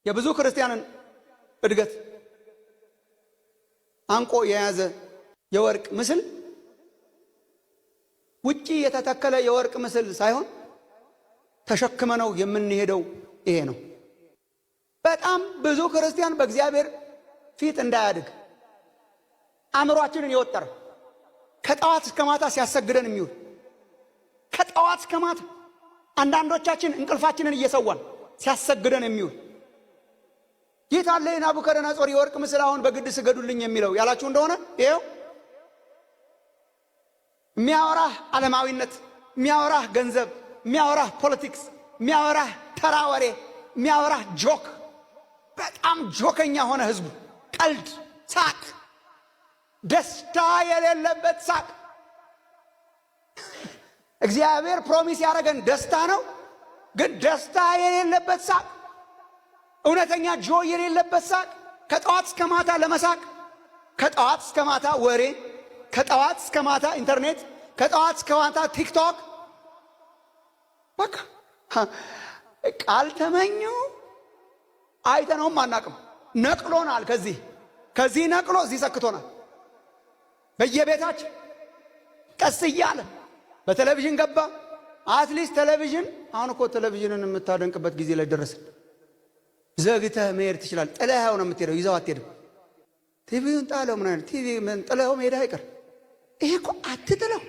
የብዙ ክርስቲያንን እድገት አንቆ የያዘ የወርቅ ምስል ውጪ የተተከለ የወርቅ ምስል ሳይሆን ተሸክመነው የምንሄደው ይሄ ነው። በጣም ብዙ ክርስቲያን በእግዚአብሔር ፊት እንዳያድግ አእምሯችንን የወጠረ፣ ከጠዋት እስከ ማታ ሲያሰግደን የሚውል፣ ከጠዋት እስከ ማታ አንዳንዶቻችን እንቅልፋችንን እየሰዋን ሲያሰግደን የሚውል፣ የት አለ የናቡከደነጾር የወርቅ ምስል አሁን በግድ ስገዱልኝ የሚለው ያላችሁ እንደሆነ ይኸው የሚያወራህ ዓለማዊነት፣ የሚያወራህ ገንዘብ፣ የሚያወራህ politics፣ የሚያወራህ ተራ ወሬ፣ የሚያወራህ joke። በጣም ጆከኛ ሆነ ህዝቡ። ቀልድ፣ ሳቅ፣ ደስታ የሌለበት ሳቅ። እግዚአብሔር promise ያደረገን ደስታ ነው፣ ግን ደስታ የሌለበት ሳቅ፣ እውነተኛ joy የሌለበት ሳቅ፣ ከጠዋት እስከ ማታ ለመሳቅ፣ ከጠዋት እስከ ማታ ወሬ፣ ከጠዋት እስከ ማታ ኢንተርኔት፣ ከጠዋት እስከ ማታ ቲክቶክ። በቃ ቃል ተመኙ አይተነውም አናቅም። ነቅሎናል። ከዚህ ነቅሎ እዚህ ሰክቶናል። በየቤታችን ቀስ እያለ በቴሌቪዥን ገባ። At least ቴሌቪዥን፣ አሁን እኮ ቴሌቪዥንን የምታደንቅበት ጊዜ ላይ ደረስን። ዘግተህ መሄድ ትችላለህ። ጥለኸው ነው የምትሄደው፣ ይዘው አትሄድም። ቲቪውን ጣለው፣ ምን አይነት ቲቪ ምን ጥለኸው መሄድ አይቀር። ይሄ እኮ አትጥለው፣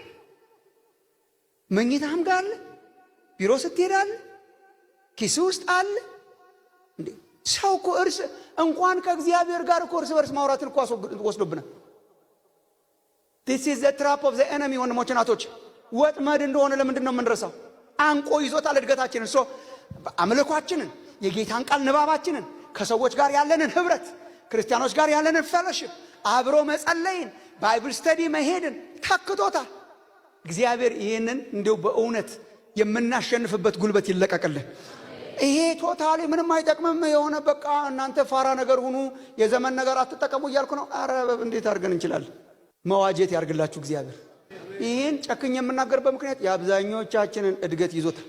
መኝታህም ጋር አለ፣ ቢሮ ስትሄድ አለ፣ ኪስ ውስጥ አለ። እንዴ ሰው እኮ እርስ እንኳን ከእግዚአብሔር ጋር እኮ እርስ በርስ ማውራትን እኮ ወስዶብናል። This is the trap of the enemy። ወንድሞች እናቶች፣ ወጥመድ እንደሆነ ለምንድን ነው የምንረሳው? አንቆ ይዞታል እድገታችንን። So አምልኳችንን፣ የጌታን ቃል ንባባችንን፣ ከሰዎች ጋር ያለንን ህብረት፣ ክርስቲያኖች ጋር ያለንን fellowship፣ አብሮ መጸለይን፣ Bible study መሄድን ተክቶታል። እግዚአብሔር ይህንን እንዲሁ በእውነት የምናሸንፍበት ጉልበት ይለቀቅልን። ይሄ totally ምንም አይጠቅምም። የሆነ በቃ እናንተ ፋራ ነገር ሁኑ፣ የዘመን ነገር አትጠቀሙ እያልኩ ነው። አረ እንዴት አድርገን እንችላለን? መዋጀት ያርግላችሁ እግዚአብሔር። ይህን ጨክኜ የምናገርበት ምክንያት የአብዛኞቻችንን እድገት ይዞታል።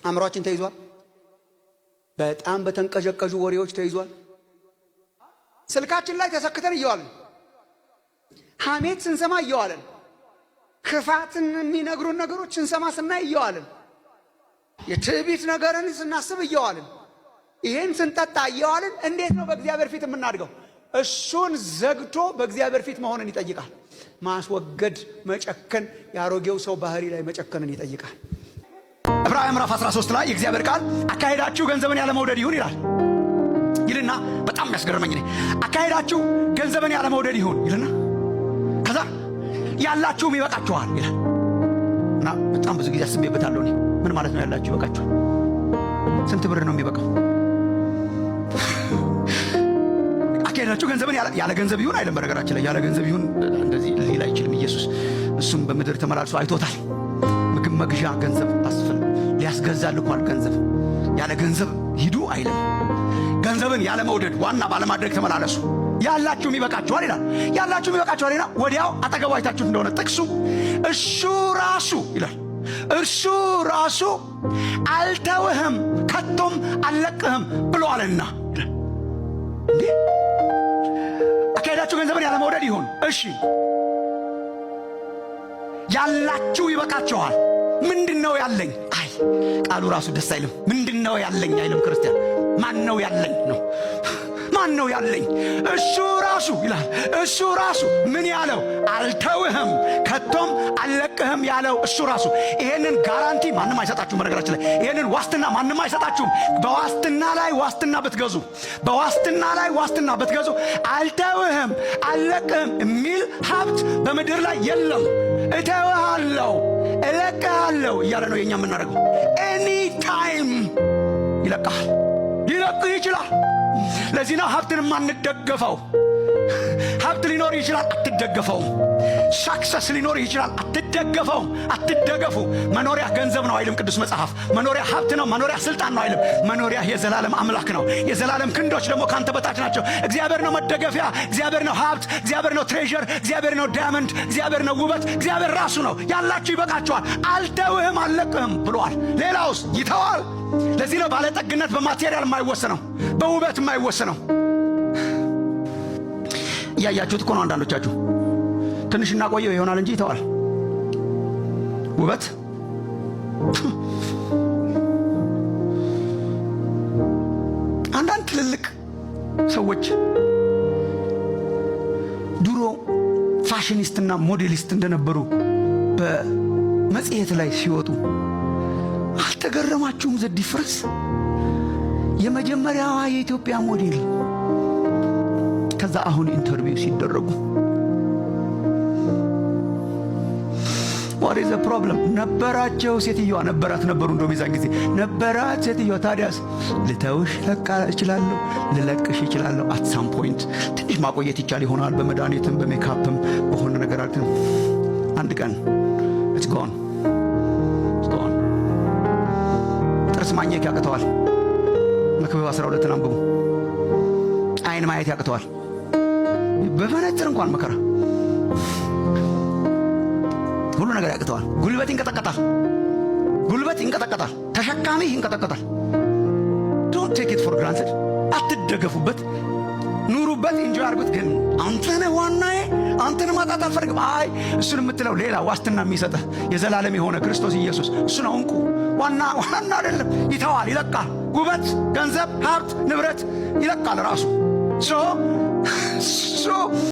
አእምሯችን ተይዟል። በጣም በተንቀዠቀዡ ወሬዎች ተይዟል። ስልካችን ላይ ተሰክተን እየዋልን፣ ሐሜት ስንሰማ እየዋልን፣ ክፋትን የሚነግሩን ነገሮች ስንሰማ ስናይ እየዋልን፣ የትዕቢት ነገርን ስናስብ እየዋልን፣ ይህን ስንጠጣ እየዋልን እንዴት ነው በእግዚአብሔር ፊት የምናድገው? እሱን ዘግቶ በእግዚአብሔር ፊት መሆንን ይጠይቃል። ማስወገድ፣ መጨከን፣ የአሮጌው ሰው ባህሪ ላይ መጨከንን ይጠይቃል። ዕብራውያን ምዕራፍ 13 ላይ የእግዚአብሔር ቃል አካሄዳችሁ ገንዘብን ያለመውደድ ይሁን ይላል ይልና በጣም የሚያስገርመኝ እኔ አካሄዳችሁ ገንዘብን ያለመውደድ ይሁን ይልና ከዛ ያላችሁም ይበቃችኋል ይላል። እና በጣም ብዙ ጊዜ አስቤበታለሁ። እኔ ምን ማለት ነው ያላችሁ ይበቃችኋል? ስንት ብር ነው የሚበቃው? አካሄዳችሁ ገንዘብን ያለ ገንዘብ ይሁን አይልም። በነገራችን ላይ ያለ ገንዘብ ይሁን እንደዚህ ሊል አይችልም ኢየሱስ። እሱም በምድር ተመላልሶ አይቶታል። ምግብ መግዣ ገንዘብ አስፈል ሊያስገዛ ልኳል። ገንዘብ ያለ ገንዘብ ሂዱ አይልም። ገንዘብን ያለ መውደድ ዋና ባለማድረግ ተመላለሱ፣ ያላችሁም ይበቃችኋል ይላል። ያላችሁም ይበቃችኋል ይላል። ወዲያው አጠገቡ አይታችሁት እንደሆነ ጥቅሱ እሱ ራሱ ይላል፣ እርሱ ራሱ አልተውህም ከቶም አልለቅህም ብሎአልና። እንዴ አካሄዳችሁ ገንዘብን ያለመውደድ ይሁን። እሺ ያላችሁ ይበቃችኋል። ምንድን ነው ያለኝ? አይ ቃሉ ራሱ ደስ አይልም። ምንድን ነው ያለኝ አይልም ክርስቲያን። ማን ነው ያለኝ ነው። ማን ነው ያለኝ? እሱ ራሱ ይላል። እሱ ራሱ ምን ያለው? አልተውህም ከቶም አልለቅህም ያለው እሱ ራሱ። ይሄንን guarantee ማንም አይሰጣችሁም። በነገራችን ላይ ይሄንን ዋስትና ማንም አይሰጣችሁም። በዋስትና ላይ ዋስትና ብትገዙ፣ በዋስትና ላይ ዋስትና ብትገዙ አልተውህም አልለቅህም የሚል ሀብት በምድር ላይ የለም። እተውሃለሁ እለቅሃለሁ እያለ ነው የኛ የምናደርገው። Any time ይለቅሃል፣ ሊለቅህ ይችላል። ለዚህ ነው ሀብትን የማንደገፈው። ሀብት ሊኖር ይችላል፣ አትደገፈውም። Success ሊኖርህ ይችላል። አትደገፈውም፣ አትደገፉ። መኖሪያ ገንዘብ ነው አይልም ቅዱስ መጽሐፍ። መኖሪያ ሀብት ነው፣ መኖሪያ ስልጣን ነው አይልም። መኖሪያ የዘላለም አምላክ ነው። የዘላለም ክንዶች ደግሞ ካንተ በታች ናቸው። እግዚአብሔር ነው መደገፊያ፣ እግዚአብሔር ነው ሀብት፣ እግዚአብሔር ነው treasure፣ እግዚአብሔር ነው diamond፣ እግዚአብሔር ነው ውበት፣ እግዚአብሔር ራሱ ነው። ያላችሁ ይበቃችኋል። አልተውህም፣ አልለቅህም ብሏል። ሌላውስ ይተዋል። ለዚህ ነው ባለጠግነት በ material የማይወሰነው፣ በውበት የማይወሰነው። እያያችሁት እኮ ነው። አንዳንዶቻችሁ ትንሽ እናቆየው ይሆናል እንጂ ይተዋል። ውበት፣ አንዳንድ ትልልቅ ሰዎች ድሮ fashionista ና modelist እንደነበሩ በመጽሔት ላይ ሲወጡ አልተገረማችሁም? The difference፣ የመጀመሪያዋ የኢትዮጵያ ሞዴል፣ ከዛ አሁን interview ሲደረጉ፣ what is the problem? ነበራቸው፣ ሴትዮዋ ነበራት፣ ነበሩ፣ እንደውም የዛን ጊዜ ነበራት ሴትዮዋ። ታዲያስ ልተውሽ ለቃ እችላለሁ፣ ልለቅሽ እችላለሁ። At some point ትንሽ ማቆየት ይቻል ይሆናል፣ በመድኃኒትም በሜካፕም በሆነ ነገር አለ። አንድ ቀን it's gone, it's gone። ጥርስ ማኘክ ያቅተዋል። መክብብ 12ን አንብቡ። አይን ማየት ያቅተዋል። በመነጽር እንኳን መከራ፣ ሁሉ ነገር ያቅተዋል። ጉልበት ይንቀጠቀጣል። ጉልበት ይንቀጠቀጣል። ተሸካሚ ይንቀጠቀጣል። Don't take it for granted። አትደገፉበት፣ ኑሩበት፣ enjoy አድርጉት። ግን አንተ ነህ ዋናዬ፣ አንተን ማጣት አልፈልግም። አይ፣ እሱን የምትለው ሌላ ዋስትና የሚሰጥህ የዘላለም የሆነ ክርስቶስ ኢየሱስ እሱ ነው። እንቁ ዋና ዋና አይደለም። ይተዋል፣ ይለቃል። ውበት፣ ገንዘብ፣ ሀብት፣ ንብረት ይለቃል ራሱ። So